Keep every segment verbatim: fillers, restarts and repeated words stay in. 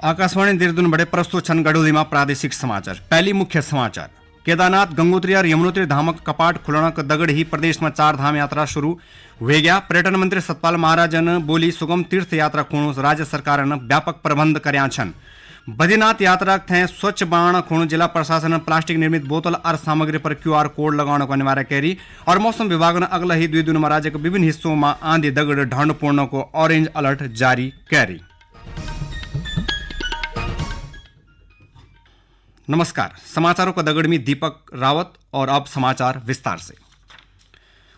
आकाशवाणी देहरादून बटे प्रस्तुत छन गढ़ोली मा प्रादेशिक समाचार। पहली मुख्य समाचार। केदारनाथ, गंगोत्री और यमुनोत्री धामक कपाट खुलणक दगड़ ही प्रदेश में चार धाम यात्रा शुरू हुए गया। पर्यटन मंत्री सतपाल महाराजन बोली, सुगम तीर्थ यात्रा खुणु राज्य सरकारन व्यापक प्रबंध कर्या छन। बद्रीनाथ यात्रा थे स्वच्छ बाण खुणु जिला प्रशासन प्लास्टिक निर्मित बोतल और सामग्री पर क्यूआर कोड लगाने को अनिवार्य करी। और मौसम विभाग ने अगला ही दुई दिन में राज्य के विभिन्न हिस्सों में आंधी दगड़ ढांड पूर्ण को ऑरेंज अलर्ट जारी करी। नमस्कार, समाचारों का दगड़ में दीपक रावत। और अब समाचार विस्तार से।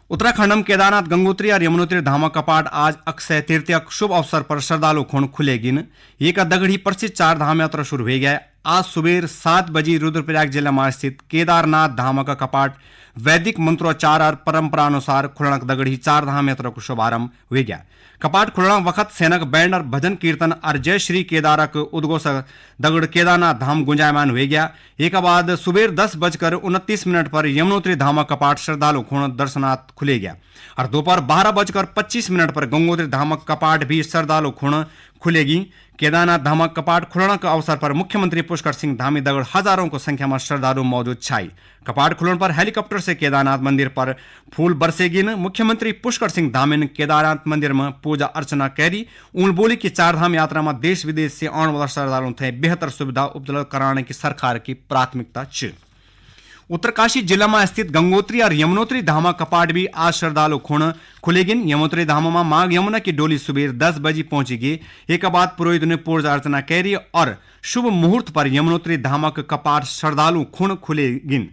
उत्तराखंड में केदारनाथ, गंगोत्री और यमुनोत्री धामा कपाट आज अक्षय तृतीया शुभ अवसर पर श्रद्धालु खुण खुलेगिन। ये का दगड़ी प्रसिद्ध चार धाम यात्रा शुरू हुई गया। आज सुबेर सात बजे रुद्रप्रयाग जिला में स्थित केदारनाथ धाम का कपाट वैदिक मंत्रोच्चार और परंपरा अनुसार खुलणक दगड़ी चार धाम यात्रा को शुभारंभ हुई गया। कपाट खुलणा वक्त सेनक बैंड और भजन कीर्तन और जय श्री केदारक उद्घोष दगड़ केदारनाथ धाम गुंजायमान हुई गया। एक बाद सुबेर दस बजकर उनतीस मिनट पर यमुनोत्री धामा कपाट श्रद्धालु खुण दर्शनार्थ खुले गया और दोपहर बारह बजकर पच्चीस मिनट पर गंगोत्री धामा कपाट भी श्रद्धालु खुण खुलेगी। केदारनाथ धामा कपाट खुलण के अवसर पर मुख्यमंत्री पुष्कर सिंह धामी दगड़ हजारों को संख्या में श्रद्धालु मौजूद छाई। कपाट खुलण पर हेलीकॉप्टर से केदारनाथ मंदिर पर फूल बरसेगिन। मुख्यमंत्री पुष्कर सिंह धामी ने केदारनाथ मंदिर में पूजा अर्चना करी। उन बोली कि चारधाम यात्रा में देश विदेश से आने वाला श्रद्धालुओं थे बेहतर सुविधा उपलब्ध कराने की सरकार की प्राथमिकता च। उत्तरकाशी जिला में स्थित गंगोत्री और यमुनोत्री धामा कपाट भी आज श्रद्धालु खुण खुलेगिन। यमुनोत्री धामा में माघ यमुना की डोली सुबेर दस बजे पहुंचेगी। एक बाद पुरोहित ने पूजा अर्चना करी और शुभ मुहूर्त पर यमुनोत्री धामा के कपाट श्रद्धालु खुण खुलेगिन।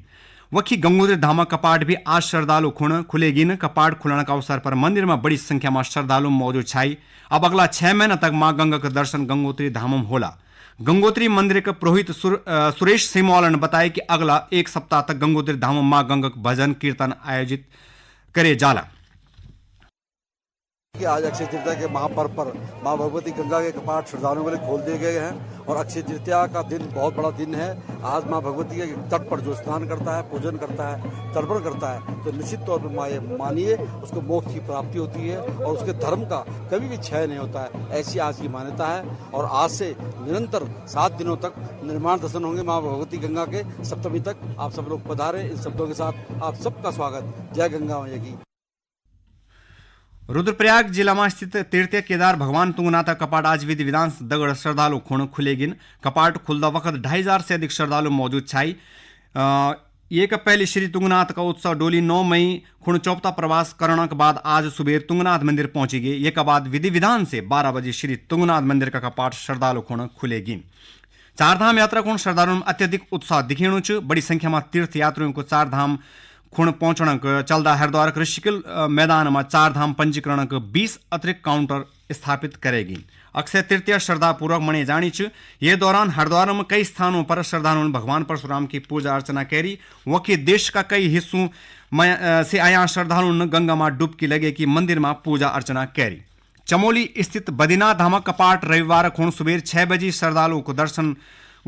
वखी गंगोत्री धामा कपाट भी आज श्रद्धालु खुण खुलेगिन। कपाट खुलण का अवसर पर मंदिर में बड़ी संख्या में श्रद्धालु मौजूद छाई। अब अगला छह महीना तक माँ गंगा का दर्शन गंगोत्री धाम में होला। गंगोत्री मंदिर के पुरोहित सुर-, अ, सुरेश सिमौला ने बताया कि अगला एक सप्ताह तक गंगोत्री धाम में माँ गंगा का भजन कीर्तन आयोजित करे जाला। कि आज अक्षय तृतीया के महापर्व पर माँ भगवती गंगा के कपाट श्रद्धालुओं के लिए खोल दिए गए हैं और अक्षय तृतीया का दिन बहुत बड़ा दिन है। आज माँ भगवती के तट पर जो स्नान करता है, पूजन करता है, तर्पण करता है, तो निश्चित तौर पर माँ ये मानिए, उसको मोक्ष की प्राप्ति होती है और उसके धर्म का कभी भी क्षय नहीं होता है, ऐसी आज की मान्यता है। और आज से निरंतर सात दिनों तक निर्माण दर्शन होंगे माँ भगवती गंगा के। सप्तमी तक आप सब लोग पधारें। इन शब्दों के साथ आप सबका स्वागत। जय गंगा मैया की। रुद्रप्रयाग जिला में स्थित तीर्थ केदार भगवान तुंगनाथ का कपाट आज विधि विधान से दगड़ श्रद्धालु खुण खुलेगिन। कपाट खुलदा वक्त ढाई हजार से अधिक श्रद्धालु मौजूद छाई। अ, ये का पहले श्री तुंगनाथ का उत्सव डोली नौ मई खुण चौपता प्रवास करण के बाद आज सुबेर तुंगनाथ मंदिर पहुंची गई। ये का बाद विधि विधान से बारह बजे श्री तुंगनाथ मंदिर का कपाट श्रद्धालु खुण खुलेगिन। चारधाम यात्रा खुण श्रद्धालुओं में अत्यधिक उत्साह दिखेणु च। बड़ी संख्या में तीर्थ यात्रियों को चारधाम खुण पहुंचण क चलदा हरिद्वार क ऋषिकुल, अ, मैदान में चारधाम पंजीकरण क बीस अतिरिक्त काउंटर स्थापित करेगी। अक्षय तृतीया श्रद्धापूर्वक मनाई जानी च। ये दौरान हरिद्वार में कई स्थानों पर श्रद्धालुओं ने भगवान परशुराम की पूजा अर्चना करी। वकी देश का कई हिस्सों में, अ, से आया श्रद्धालुओं ने गंगा में डुबकी लगे की मंदिर में पूजा अर्चना करी। चमोली स्थित बद्रीनाथ धाम कपाट रविवार खुण सुबेर छह बजे श्रद्धालुओं को दर्शन, अ,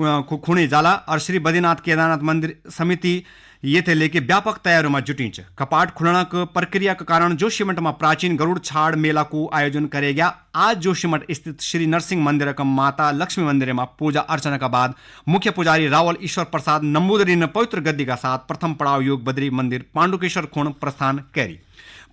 खु-, खुणे जाला और श्री बद्रीनाथ केदारनाथ मंदिर समिति ये थे लेके व्यापक तैयारी में जुटी च। कपाट खुलण क प्रक्रिया के कारण जोशीमठ में प्राचीन गरुड़ छाड़ मेला को आयोजन करे गया। आज जोशीमठ स्थित श्री नरसिंह मंदिर का माता लक्ष्मी मंदिर में पूजा अर्चना के बाद मुख्य पुजारी रावल ईश्वर प्रसाद नंबूदरी ने पवित्र गद्दी का साथ प्रथम पड़ाव योग बद्री मंदिर पांडुकेश्वर खुण प्रस्थान करी।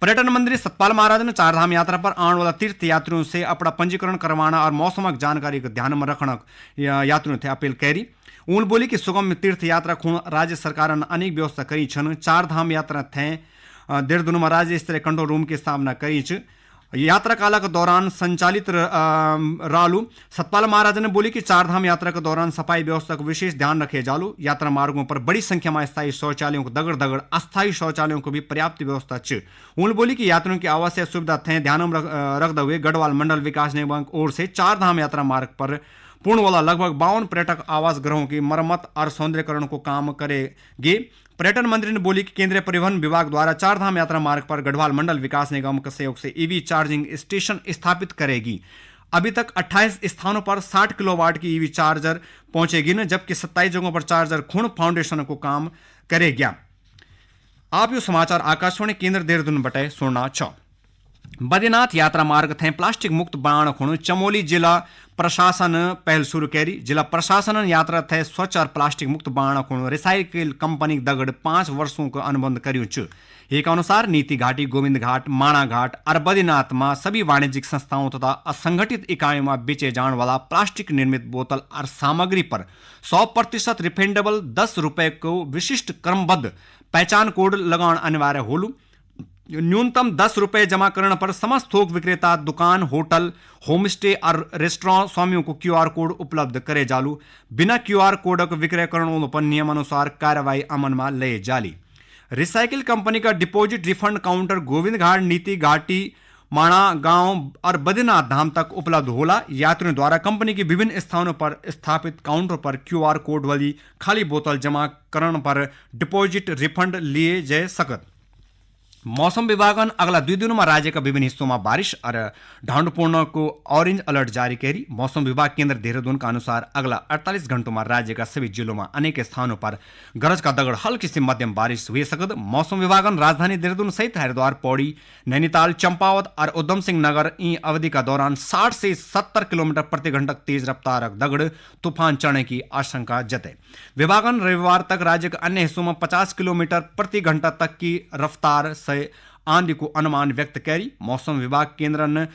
पर्यटन मंत्री सतपाल महाराज ने चारधाम यात्रा पर आने वाला तीर्थ यात्रियों से अपना पंजीकरण करवाना और मौसम की जानकारी को ध्यान में रखना या-, यात्रियों से अपील करी। उन बोली कि सुगम तीर्थ यात्रा खुण राज्य सरकार ने अनेक व्यवस्था करी छन। चारधाम यात्रा थे, अ, देहरादून में राज्य स्तरीय कंट्रोल रूम की स्थापना करी च। यात्रा काल के दौरान संचालित र-, अ, रालू सतपाल महाराज ने बोली कि चारधाम यात्रा के दौरान सफाई व्यवस्था का विशेष ध्यान रखे जालू। यात्रा मार्गों पर बड़ी संख्या में स्थायी शौचालयों को दगड़ दगड़ अस्थायी शौचालयों को भी पर्याप्त व्यवस्था च। उन्होंने बोली कि यात्रियों की आवश्यक सुविधा थे ध्यान में रख-, अ, रखते हुए गढ़वाल मंडल विकास निगम की ओर से चारधाम यात्रा मार्ग पर पूर्ण वाला लगभग बावन पर्यटक आवास गृहों की मरम्मत और सौंदर्यकरण को काम करेगी। पर्यटन मंत्री ने बोली कि केंद्रीय परिवहन विभाग द्वारा चारधाम यात्रा मार्ग पर गढ़वाल मंडल विकास निगम के सहयोग से ईवी चार्जिंग स्टेशन स्थापित करेगी। अभी तक अट्ठाईस स्थानों पर साठ किलोवाट की ईवी चार्जर पहुंचेगी न, जबकि सत्ताईस जगहों पर चार्जर खुण फाउंडेशन को काम करेगा। आप यो समाचार आकाशवाणी केंद्र देहरादून बटे सुनना छ। बद्रीनाथ यात्रा मार्ग थें प्लास्टिक मुक्त बणाण खुण चमोली जिला प्रशासन पहल शुरू कैरी। जिला प्रशासन यात्रा थें स्वच्छ और प्लास्टिक मुक्त बणाण खुण रिसाइकिल कंपनी दगड़ पाँच वर्षों का अनुबंध करियों च। एक अनुसार नीति घाटी, गोविंद घाट, माणा घाट और बद्रीनाथ में सभी वाणिज्यिक संस्थाओं तथा असंगठित इकाइयों में बेचे जाने वाला प्लास्टिक निर्मित बोतल और सामग्री पर सौ प्रतिशत रिफंडेबल दस रुपए को विशिष्ट क्रमबद्ध पहचान कोड लगाना अनिवार्य होलू। न्यूनतम दस रुपए जमा करण पर समस्त थोक विक्रेता, दुकान, होटल, होमस्टे और रेस्टोरेंट स्वामियों को क्यूआर कोड उपलब्ध करे जालू। बिना क्यूआर कोड का विक्रय करण वालों पर नियमानुसार कार्रवाई अमल में ले जाली। रिसाइकिल कंपनी का डिपॉजिट रिफंड काउंटर गोविंद घाट, नीति घाटी, माणा गांव और बद्रीनाथ धाम तक उपलब्ध होला। यात्रियों द्वारा कंपनी के विभिन्न स्थानों पर स्थापित काउंटर पर क्यूआर कोड वाली खाली बोतल जमा करण पर डिपॉजिट रिफंड लिए जा सकत। मौसम विभागन अगला दुई दिनों में राज्य का विभिन्न हिस्सों में बारिश और ढांडू पूर्ण को ऑरेंज अलर्ट जारी करी। मौसम विभाग केंद्र देहरादून का अनुसार अगला अड़तालीस घंटों में राज्य का सभी जिलों में अनेक स्थानों पर गरज का दगड़ हल्की से मध्यम बारिश हुई सकद। मौसम विभागन राजधानी देहरादून सहित हरिद्वार, पौड़ी, नैनीताल, चंपावत और उधम सिंह नगर ई अवधि का दौरान साठ से सत्तर किलोमीटर प्रति घंटा तेज रफ्तार दगड़ तूफान चढ़ने की आशंका जते। विभागन रविवार तक राज्य के अन्य हिस्सों में पचास किलोमीटर प्रति घंटा तक की रफ्तार से आंधी को अनुमान व्यक्त करी। मौसम विभाग केंद्र ने, अ,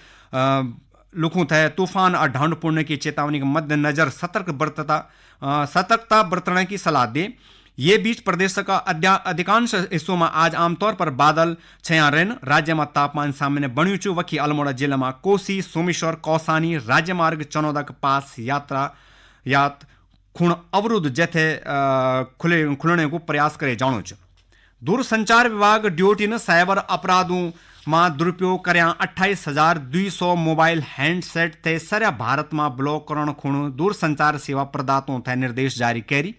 लुखों थे तूफान और ढांड पुड़ने की चेतावनी के मद्देनजर सतर्क बरतता, अ, सतर्कता बरतने की सलाह दे। ये बीच प्रदेश का अद्या-, अधिकांश हिस्सों में आज आमतौर पर बादल छया रहन। राज्य में तापमान सामान्य बण्यु च। वखी अल्मोड़ा जिला में कोसी, सोमेश्वर, कौसानी, राज्य मार्ग चनौदा के पास यात्रा, यात खुण अवरुद्ध जैथे, अ, खुले, खुलने को प्रयास करे जाणो च। दूरसंचार विभाग ड्यूटी न साइबर अपराधों मा दुरुपयोग कर्या अट्ठाईस हजार दुई सौ मोबाइल हैंडसेट थे सारा भारत मा ब्लॉक करण खुण दूरसंचार सेवा प्रदाताओं थे निर्देश जारी करी।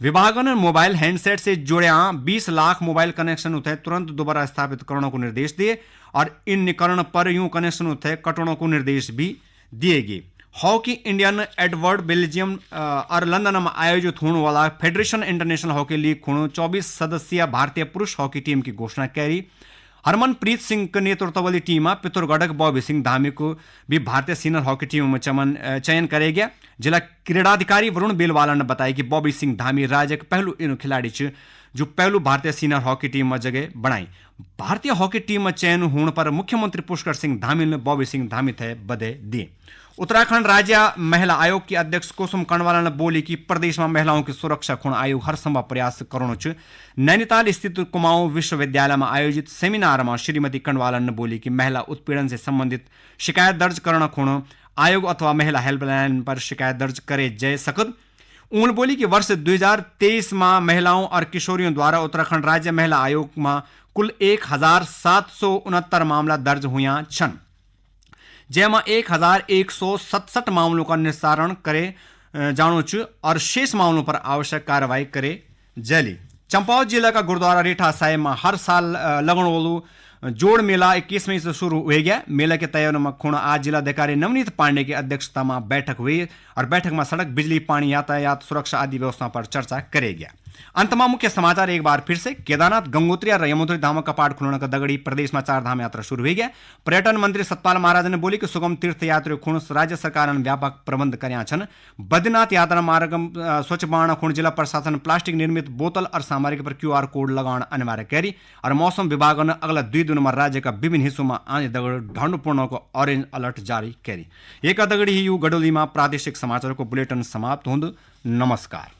विभागन मोबाइल हैंडसेट से जुड़्या बीस लाख मोबाइल कनेक्शन उथे तुरंत दोबारा स्थापित करण को निर्देश दिए और इन निकरण पर यूं कनेक्शन उथे कटण को निर्देश भी दिए गए। हॉकी इंडियन एडवर्ड बेल्जियम, अ, और लंदन में आयोजित होने वाला फेडरेशन इंटरनेशनल हॉकी लीग खुण चौबीस सदस्यीय भारतीय पुरुष हॉकी टीम की घोषणा करी। हरमनप्रीत सिंह के नेतृत्व वाली टीम में पिथौरागढ़ के बॉबी सिंह धामी को भी भारतीय सीनियर हॉकी टीम में चमन, अ, चयन करे गया। जिला क्रीड़ाधिकारी वरुण बेलवाला ने बताया कि बॉबी सिंह धामी राज्य के पहलू इन खिलाड़ी च, जो पहलू भारतीय सीनियर हॉकी टीम में जगह बनाई। भारतीय हॉकी टीम में चयन होने पर मुख्यमंत्री पुष्कर सिंह धामी ने बॉबी सिंह धामी थे बधाई दी। उत्तराखंड राज्य महिला आयोग की अध्यक्ष कुसुम कंडवाला ने बोली कि प्रदेश में महिलाओं की सुरक्षा खुण आयोग हर संभव प्रयास करणो च। नैनीताल स्थित कुमाऊं विश्वविद्यालय में आयोजित सेमिनार में श्रीमती कंडवाला ने बोली कि महिला उत्पीड़न से संबंधित शिकायत दर्ज करण खुण आयोग अथवा महिला हेल्पलाइन पर शिकायत दर्ज करे जा सकद। उन बोली कि वर्ष दो हज़ार तेईस में महिलाओं और किशोरियों द्वारा उत्तराखंड राज्य महिला आयोग में कुल एक हजार सात सौ उनहत्तर मामला दर्ज हुआ छन, जेमा एक हजार एक सौ सतसठ मामलों का निस्तारण करे, अ, जाणो च और शेष मामलों पर आवश्यक कार्रवाई करे जैली। चंपावत जिला का गुरुद्वारा रीठा साहिब में हर साल, अ, लगण वालू जोड़ मेला इक्कीस मई से शुरू हुए गया। मेला के तैयारियों में खुण आज जिलाधिकारी नवनीत पांडे की अध्यक्षता में बैठक हुई और बैठक में सड़क, बिजली, पानी, यातायात सुरक्षा आदि व्यवस्था पर चर्चा करे गया। अंत में मुख्य समाचार एक बार फिर से। केदारनाथ, गंगोत्री और यमुनोत्री धाम का कपाट खुलने का दगड़ी प्रदेश में चार धाम यात्रा शुरू हुई गया। पर्यटन मंत्री सतपाल महाराज ने बोली कि सुगम तीर्थ यात्रियों खुण राज्य सरकार ने व्यापक प्रबंध कर्या छन। बद्रीनाथ यात्रा मार्ग, अ, स्वच्छ बणाना खुण जिला प्रशासन प्लास्टिक निर्मित बोतल और सामग्री पर क्यूआर कोड लगाना अनिवार्य करी और मौसम विभाग ने अगला दुई दिन में राज्य का विभिन्न हिस्सों में आंधी दगड़ ढांडू पूर्ण को ऑरेंज अलर्ट जारी करी। एक दगड़ी ही यू गडोली में प्रादेशिक समाचार को बुलेटिन समाप्त होंद। नमस्कार।